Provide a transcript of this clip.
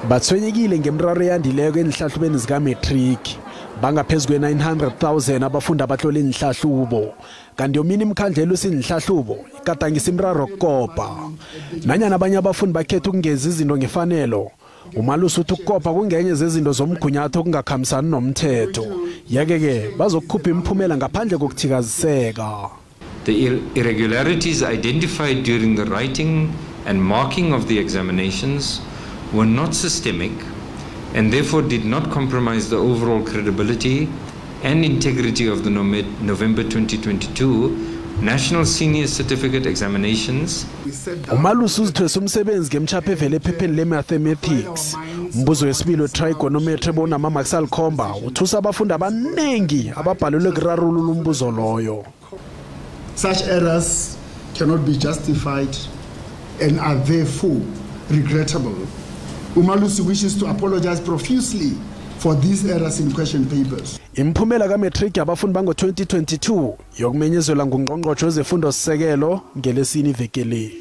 Bathwenyekile ngemraro eyandileko enhlahlubeni zika-matric. Bangaphezu kwe-900,000 abafundi abahlola inhlahlubo. Kanti yomini imikhandlu elusa igadangisa imiraro kukopa. Nanyana abanye abafundi bakhetha ukungezi izinto ngefanelo, uMalusi uthi ukukopa kungenye zezinto zomgunyathi okungakhambisani nomthetho. Yeke-ke bazokukhupha imiphumela ngaphandle kokuthikaziseka. The irregularities identified during the writing and marking of the examinations were not systemic and therefore did not compromise the overall credibility and integrity of the November 2022 National Senior Certificate Examinations. Umalusi uzithwesa umsebenzi ngemchapho evele ephepheni le-mathematics. Umbuzo wesibili we-trigonometry ebonama-marks alikhomba uthusa abafundi abaningi ababhalelwe kurarulula umbuzo loyo. Such errors cannot be justified and are therefore regrettable. Umalusi wishes to apologize profusely for these errors in question papers. Imiphumela ka-matric yabafundi bango-2022 yokumenyezelwa ngungqongqotjhe wezefundo sisekelo ngelesine iveke le.